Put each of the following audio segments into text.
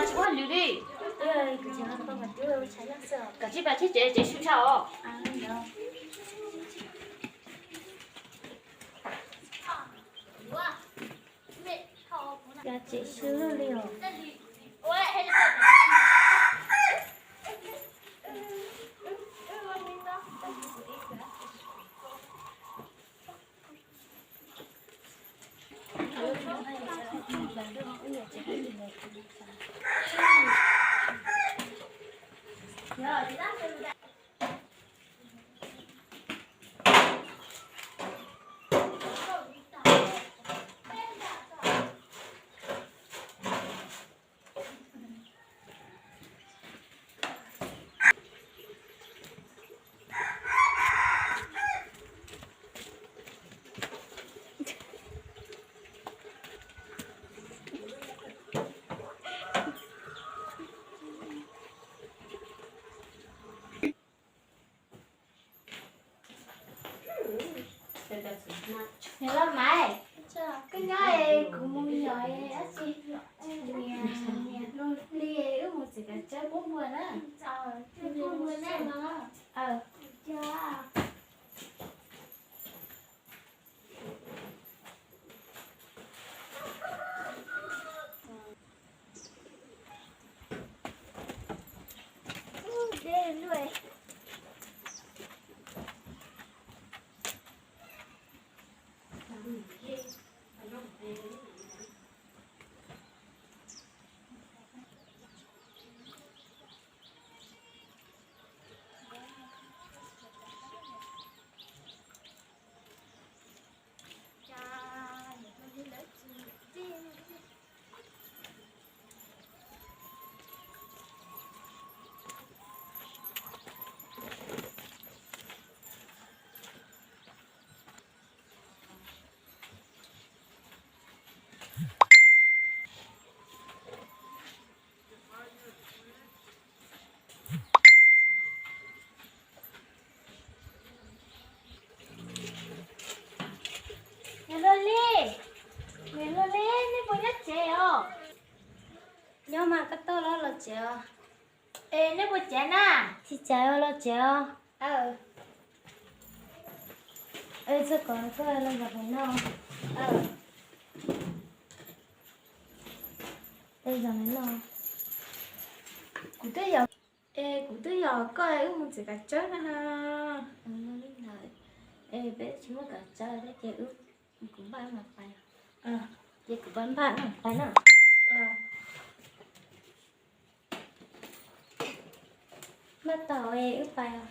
Tsis muaj hauj lwm li. Kav tsij pab tsheb tsev, tsev su tshaj os. Tsev su li os. Niam Lauj Maiv, koj nyob es kuv mus yos dab tsi, niam hluas hli wb mus txiav kav tsawb pub npua na. Pub npua na. Niam hluas hli, niam hluas hli, nej puas nyob tsev os? Nyob mas, koj tuaj los los tsev os. Es nej puas caiv na? Tsis caiv os, los tsev os. Txog kom koj los zaum pem no. Zaum pem no. Kuv twb yog, es kuv twb yog koj wb mus txiav kav tsawb na. Li ntawd, es peb tsis muaj kav tsawb thiab ces wb, kuv npaj wb mam pais. Ces kuv npaj npaj wb mam pais na. Npaj tau es wb pais os.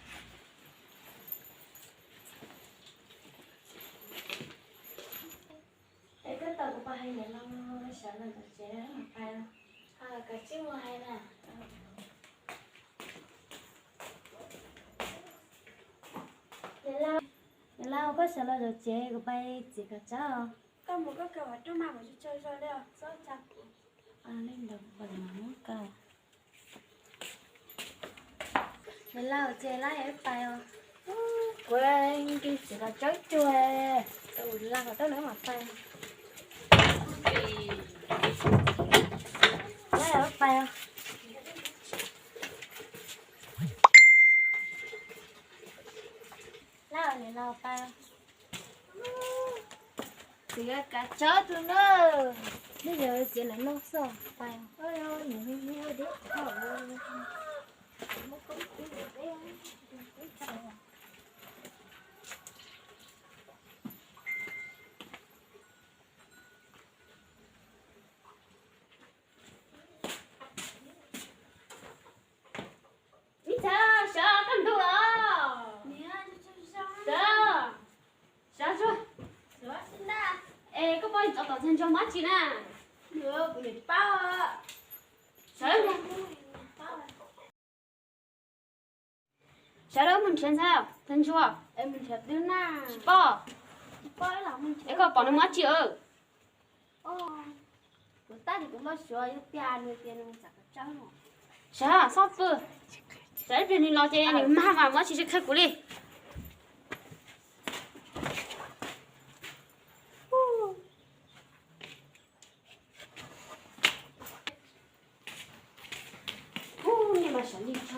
Es koj tos kuv pais hais niam laus sawv los zov tsev wb mam pais os. Kav tsij mus hais na. Niam laus, koj sawv los zov tsev kuv pais txiav kav tsawb os. Koj mus koj kawg mas, rub maj mus tsis tsaug zog li os, txhob tsa kuv. Li ntawd kuv pais mas muab kaw. Niam laus, txiav lawm wb pais os. Kuv nkim txiav los tsawb cuag, tus lag kom tau lawv mam pais. Lawv wb pais os. Lawv niam laus pais os. Txiav kav tsawb tus na. Twb yog txiav lawm no xwb pais. Ib txhia sawv koj ntug los. Sawv, sawv tsuag. Es koj poj tsov tom ntxog ntsuag mob tsis na? Sawv, sawv lawm mus nrhiav ntxhais tag ntsuag. Tsis pom. Es koj pom nws mob tsis? Sawv, txhob pw. Sawv ib pliag nws los ces nws mag mas mob tsis qhia kuv li.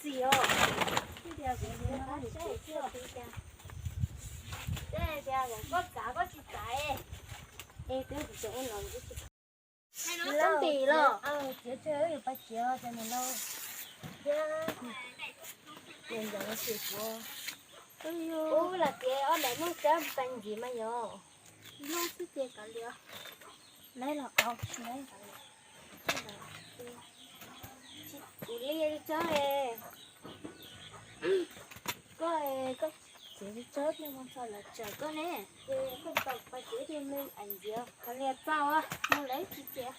Txiv os, tias kuv saib tias koj txav koj tsis txav es, es twb kuv tseem ua no. Txiv los, txiv tseem yuav pais txiv os, cov niam laus thiab niam ntxawm los txiv kuv. Ub, lam tias ob daim nplooj tsawb pais ntxiv mas yog nplooj xwb ces kav liam, lawv los kaus tsis lawv kav liam. Kuv li tsob, koj, koj txiv tsob thiaj mus txog los txog koj ne, ces koj tau pais txiv thiaj me ais ntxiv kav liam txaus mus lawv tsis tias.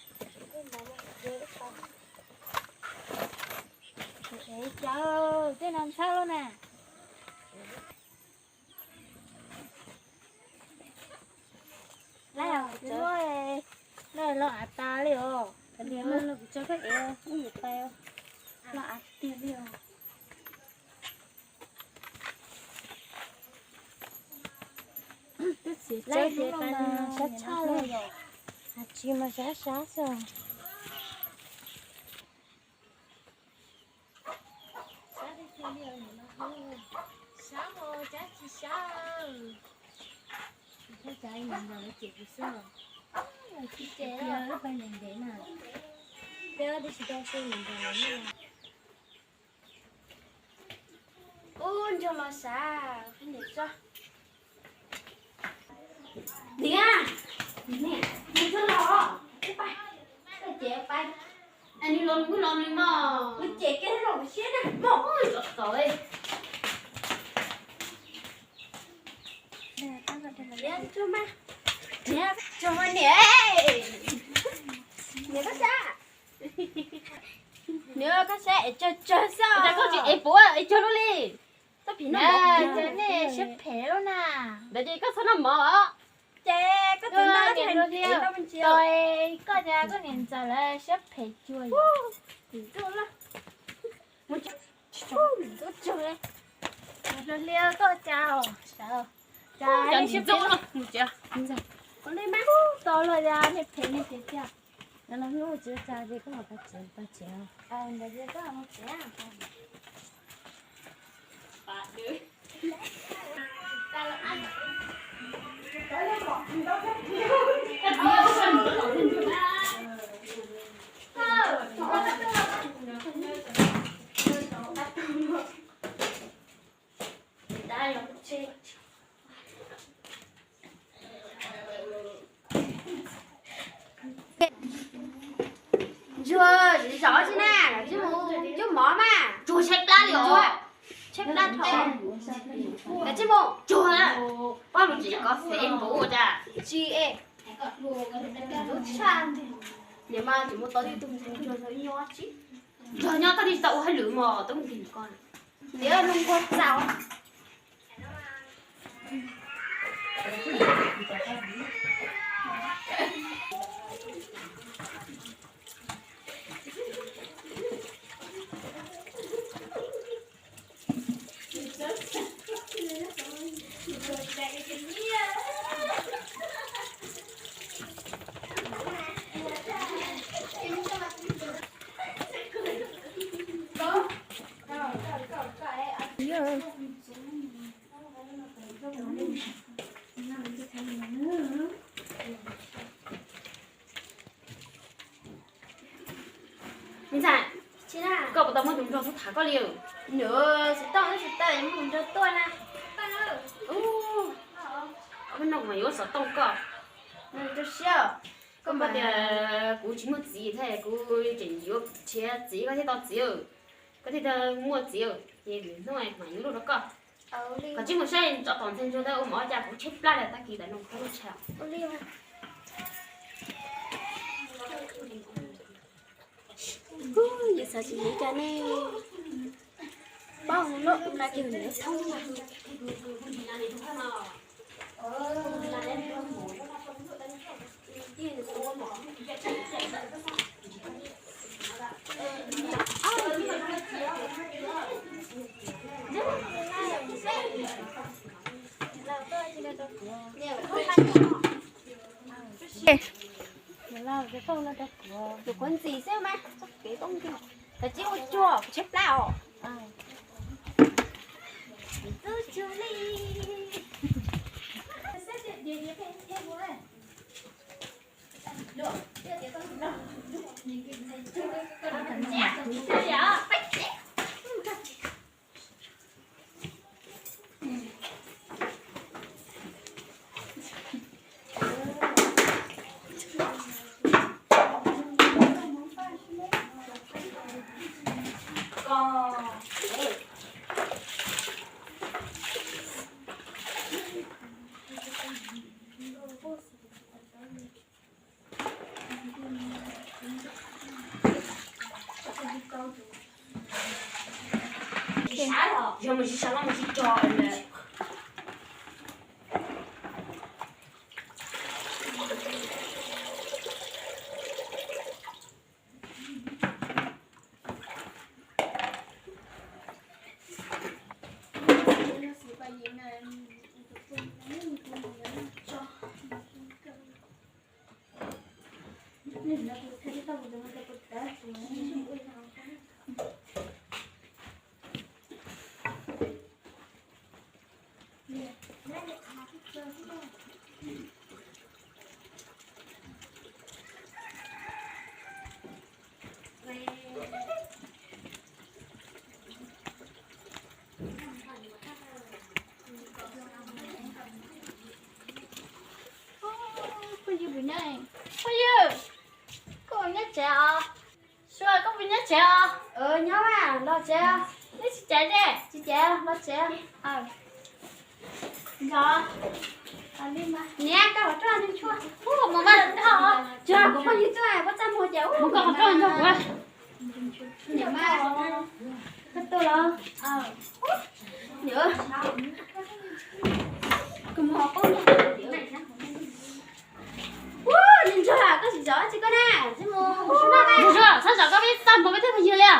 Cas tej no ntxhab lub na. Lawv los av tas li os, kav liam los kuv tso koj ev wb yuav pais, los av tiag li os. Twb txiv tsob no mas sab tshaj li os, av tsis mas sab sab xwb. Sab tiag tiag li os, sab mas sab tsis sab. Koj cas niam ntxawm lawv cem kuv xwb. Tsis cem, wb pais ntev ntev na, peb ob tug tsis tau tu niam ntxawm lawv ne. Ub, ntsuag los sav, niam tso. Niam, Nws los, nws los nws mog. Nws ces kiag los siab na mog. Ui, txom txom. Niam, niam, koj saib. Niam, koj saib es tsawg tsawg xwb. Koj tsis es puav es tsawg lub li. Tau phim no, nej siab phem lub na. Ntawd ces koj txhob noj mov os. Ces koj tus no niam hluas hli, koj tias koj niam ntxawm lawv siab phem cuag yus. Mus tsuag, mus tsuag, hluas hli koj cas os, cas siab phem. Mus tsev. Kuv li mab to los yog niam phem niam phem tiag. Los hnub tsis tsa ces koj pab tsev, pab tsev. Ntawd ces koj mus tsev. Ntsuag, zov tsi na, tsis mus cub mov mas. Tsuag tshaib plab li os. Tshaib plab dhau. Tsis mus tsuag na. Pab lus tsis kov Facebook ua cas. Tsis es. Niam mas tsis mus tau tib tug ntsuag nyob tsis. Ntsuag nyob tau tsis tau ua hauj lwm mos tub nkeeg ko. Niam nug nquag txaus. Me ntxhais, koj puas tau muaj tus nraug tuaj tham koj li? Nws xov tooj, xov tooj muaj tus nraug tuaj na. Ub, koj noj mas yuav xov tooj koj. Koj mas tias kuv tsis muaj txiv thiab kuv tseem yuav nrhiav txiv koj thiaj tau txiv. Koj thiaj muaj txiv ces lwm hnub mam yuav luaj rau koj. Koj tsis mus saib tso tom ntxhais ntsuag ntawd ua mov cas kuv tshaib plab li tag kis ntawm no koj lub tshaj. Yus xav tsis li cas ne. Paub lub qab kiag nws thoob mas. Tus kuv ntxim xwb mas txoj kev tooj tiag. Koj tsis ua cuag kuv tshaib plab os. Yog mus tsis sawv los mus tsis tso lawm. Nyob tsev os? Nyob mas, los tsev. Neb tsis caiv li? Tsis caiv, los tsev. Niam, koj qhov rooj ntsuag. Mus mas, tsuag kuv phooj ywg tuaj, koj txaj muag ces mus koj qhov rooj ntsuag kuv. Niam mas, koj tuaj los? Niam, kuv mus hauv qoob. Ub, niam ntsuag, koj tsis zov tsis koj na, tsis mus. Ntsuag, txhob zov koj peb txaj muag peb tej phooj ywg li.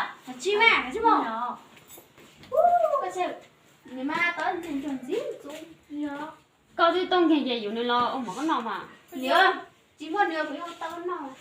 Tsis mas, tsis mus. Ub, koj tsis, niam mas tau ntsuag ntxiv ntxuv. Koj twb tuaj nkeeg ces yus nws los ua mov koj noj mas. Niam, tsis muaj nws kuv yeej tau noj.